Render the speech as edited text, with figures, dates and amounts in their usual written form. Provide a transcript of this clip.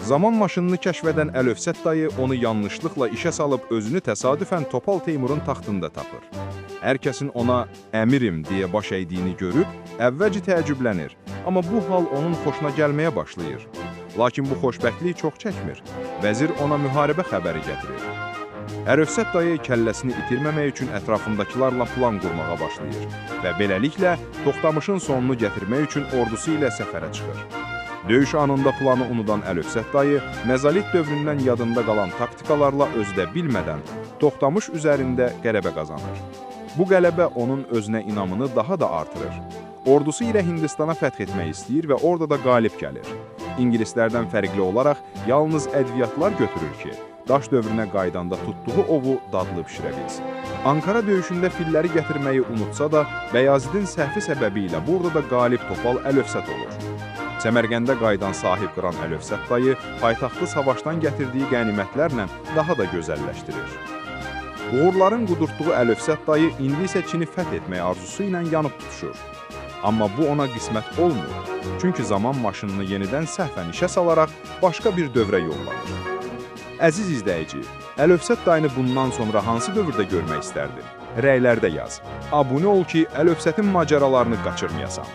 Zaman maşınını kəşf edən Əlövsət dayı onu yanlışlıqla işə salıb özünü təsadüfən Topal Teymurun taxtında tapır. Hər kəsin ona əmirim deyə baş əydiyini görüb, əvvəlcə təəccüblənir, amma bu hal onun xoşuna gəlməyə başlayır. Lakin bu xoşbəxtlik çox çəkmir. Vəzir ona müharibə xəbəri gətirir. Əlövsət dayı kəlləsini itirməmək üçün ətrafındakılarla plan qurmağa başlayır və beləliklə Toxtamışın sonunu gətirmək üçün ordusu ilə səfərə çıxır. Döyüş anında planı unudan Əlövsət dayı, mezolit dövründən yadında qalan taktikalarla özü də bilmədən Toxtamış üzərində qələbə qazanır. Bu qələbə onun özünə inamını daha da artırır. Ordusu ilə Hindistana fəth etmək istəyir və orada da qalib gəlir. İngilislərdən fərqli olaraq yalnız ədviyyatlar götürür ki, daş dövrünə qaydanda tutduğu ovu dadlı bişirə bilsin. Ankara döyüşündə filləri gətirməyi unutsa da, Bəyazidin səhvi səbəbi ilə burada da qalib Topal Əlövsət olur. Səmərqəndə qayıdan Sahibqıran Əlövsət dayı paytaxtı savaşdan gətirdiyi qənimətlərlə daha da gözəlləşdirir. Uğurların qudurtduğu Əlövsət dayı indi isə Çini fəth etmək arzusu ilə yanıb tutuşur. Amma bu ona qismət olmur. Çünki zaman maşınını yenidən səhvən işə salaraq başqa bir dövrə yollanır. Əziz izləyici, Əlövsət dayını bundan sonra hansı dövrdə görmək istərdin? Rəylərdə yaz. Abunə ol ki, Əlövsətin macəralarını qaçırmayasan.